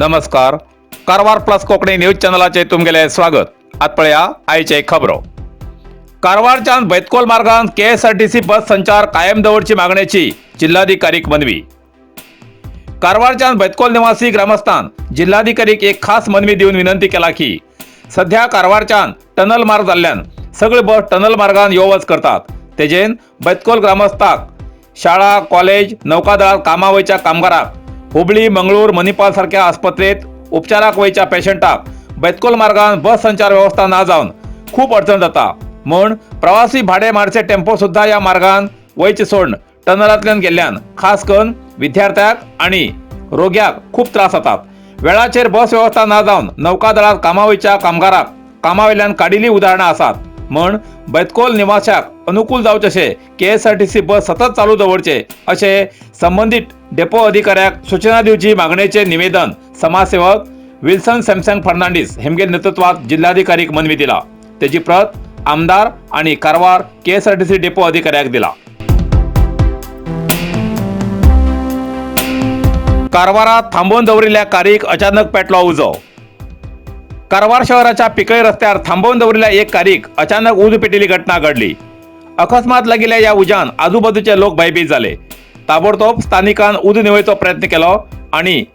नमस्कार, Karwar plus Konkani news चॅनलाचे तुमगेले स्वागत. आत पळया आयचे खबरो. कारवारच्यान बैतकोल मार्गान केएसआरटीसी बस संचार कायम दवरची मागणेची जिल्हाधिकारीक मनवी. कारवारच्यान बैतकोल निवासी ग्रामस्थान जिल्हाधिकारीक एक खास मनवी दिवन विनंती केला की सध्या कारवारच्यान टनल मार्ग जाल्ल्यान सगळे बस टनल मार्गान यो वच करतात. तेजेन बैतकोल ग्रामस्थाक शाळा, कॉलेज, नौकादळात कामा वयच्या कामगाराक, हुबळी, मंगळूर, मणिपाल सारख्या आस्पत्रेत उपचाराक वयच्या पेशंटाक बैतकोल मार्गान बस संचार व्यवस्था ना जावन खूप अडचण जाता. म्हूण प्रवासी भाडे मारचे टेम्पो सुद्धा या मार्गान वयचे सोडून टनलांतल्यान गेल्ल्यान खास करून विद्यार्थ्याक आणि रोग्याक खूप त्रास जातात. वेळाचेर बस व्यवस्था ना जावन नौकादळात कामा वयच्या कामगाराक कामावेल्यान काडिल्ली उदाहरणां आसात. म्हण बैतकोल निवाशाक अनुकूल जावचे अशें केएसआरटीसी बस सतत चालू दवरचे अशें संबंदीत डेपो अधिकाऱ्याक सूचना दिवची मागणेचे निवेदन समाजसेवक विल्सन सॅमसंग फर्नांडीस हेमगेल नेतृत्वात जिल्हाधिकारीक मनवी दिला. तेजी प्रत आमदार आणि कारवार केएसआरटीसी डेपो अधिकाऱ्याक दिला. कारवारात थांबोवन दवरिल्ल्या कारीक अचानक पेटलो उजो. कारवार शहराच्या पिकळी रस्त्यार थांबोवन दवरिल्ल्या एक कारीक अचानक उजो पेटिल्ली घटना घडली. अकस्मात लागिल्ल्या ह्या उज्यान आजूबाजूचे लोक भयभीत जाले. ताबडतोब स्थानिकान उजो निवयचो प्रयत्न केलो आणि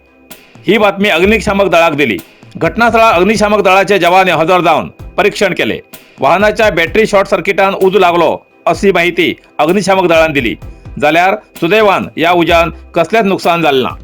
ही बातमी अग्निशामक दळाक दिली. घटनास्थळार अग्निशामक दळाचे जवान हजर जावन परीक्षण केले. वाहनाच्या बॅटरी शॉर्ट सर्किटान उजो लागलो अशी माहिती अग्निशामक दळान दिली. जाल्यार सुदैवान या उज्यान कसलेच नुकसान जालें ना.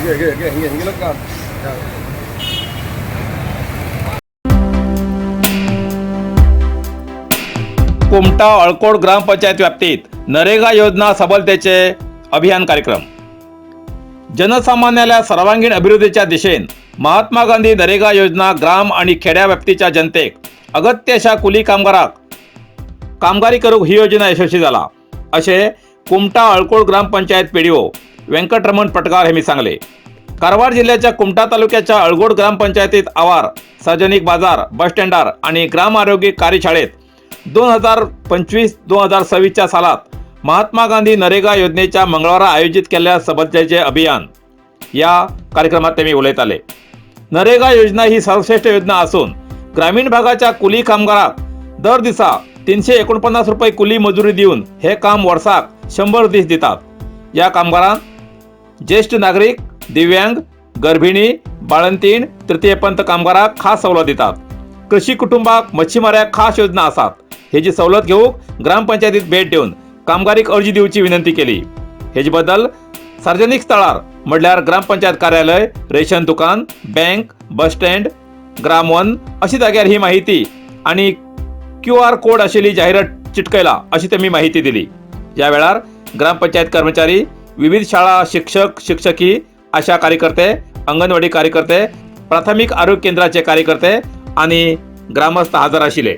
ಹಿಂಗೆ ಹಿಂಗೆ ಹಿಂಗೆ. कुमटा अळकोट ग्रामपंचायत व्याप्तीत नरेगा योजना सबलतेचे अभियान कार्यक्रम. जनसामान्याला सर्वांगीण अभिवृद्धीच्या दिशेन महात्मा गांधी नरेगा योजना ग्राम आणि खेड्या व्याप्तीच्या जनतेक अगत्य अशा कुली कामगाराक कामगारी करूक ही योजना यशस्वी जाला असे कुमटा अळकोट ग्रामपंचायत पीडीओ व्यंकटरमण पटगार यांनी सांगले. कारवार जिल्ह्याच्या कुमटा तालुक्याच्या अळगोड ग्रामपंचायतीत आवार, सार्वजनिक बाजार, बस स्टँडार आणि ग्राम आरोग्य कार्यशाळेत 2025 2026च्या सालात महात्मा गांधी नरेगा योजनेच्या मंगळवारा आयोजित केलेल्या सबलतेचे अभियान या कार्यक्रमात त्यांनी उलयताले. नरेगा योजना ही सर्वश्रेष्ठ योजना असून ग्रामीण भागाच्या कुली कामगाराक दर दिसा 349 रुपये कुली मजुरी दिवन हे काम वर्साक 100 दीस दितात. या कामगारांत ज्येष्ठ नागरिक, दिव्यांग, गर्भिणी, बाळंतीण, तृतीयपंथ कामगाराक खास सवलत दितात. कृषी कुटुंबाक, मच्छीमाऱ्याक खास योजना आसात. हेजी सवलत घेवंक ग्रामपंचायतीत भेट दिवन कामगारीक अर्जी दिवची विनंती केली. हेजे बद्दल सार्वजनिक स्थळार म्हणल्यार ग्रामपंचायत कार्यालय, रेशन दुकान, बँक, बस स्टँड, ग्रामवन अशी जाग्यार ही माहिती आणि क्यू आर कोड आशिल्ली जाहिरात चिटकयला अशी त्यांनी माहिती दिली. या वेळार ग्रामपंचायत कर्मचारी, विविध शाळा शिक्षक, शिक्षकी, आशा कार्यकर्ते, अंगणवाडी कार्यकर्ते, प्राथमिक आरोग्य केंद्राचे कार्यकर्ते आणि ग्रामस्थ हजर आशिल्ले.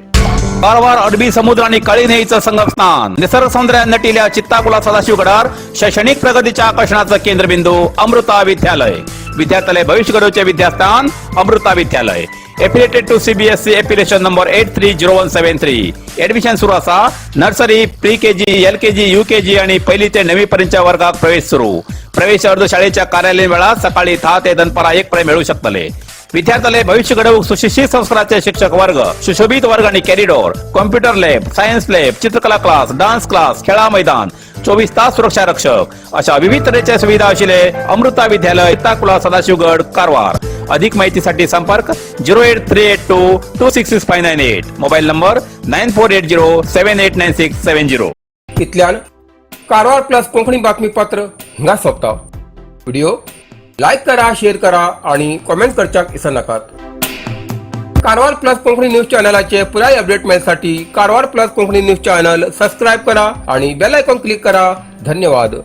कारवार अरबी समुद्र आणि काळी न्हंयेचं संगमस्थान, निसर्ग सौंदर्यात नटिल्या चित्ताकुला सदाशिवगडार शैक्षणिक प्रगतीच्या आकर्षणाचं केंद्रबिंदू अमृता विद्यालय. विद्यार्थ्यालय भविष्य घडवचे विद्यास्थान अमृता विद्यालय. Affiliated to CBSE, affiliation number 830173. Admission सुरू असा. Nursery, pre KG, LKG, UKG आणि पहिली ते नववी पर्यंतच्या वर्गात प्रवेश सुरू. प्रवेश अर्ज शाळेच्या कार्यालयीन वेळात सकाळी 10 ते दनपारा 1 पर्यंत मिळू शकतले. विद्यार्थ्याला भविष्य घडवूक सुशिक्षित संस्काराचे शिक्षक वर्ग, सुशोभित वर्ग आणि corridor, computer lab, science lab, चित्रकला क्लास, डान्स क्लास, खेळा मैदान, 24 तास सुरक्षा रक्षक अशा विविध तऱ्हेच्या सुविधा असलेले अमृता विद्यालय, ताकुला, सदाशिवगड, कारवार. अधिक माहितीसाठी संपर्क 08382266598, mobile number 9480789670. इतल्यान कारवार प्लस कोंकणी बातमीपत्र हिंगा सोंपता. व्हिडिओ लायक करा, शेअर करा आणि कॉमेंट करच्याक विसरनाकात. कारवार प्लस कोंकणी न्यूज चॅनलाचे पुराय अपडेट मेळसाठी Karwar plus Konkani news channel subscribe करा आणि बेल आयकॉन क्लिक करा. धन्यवाद.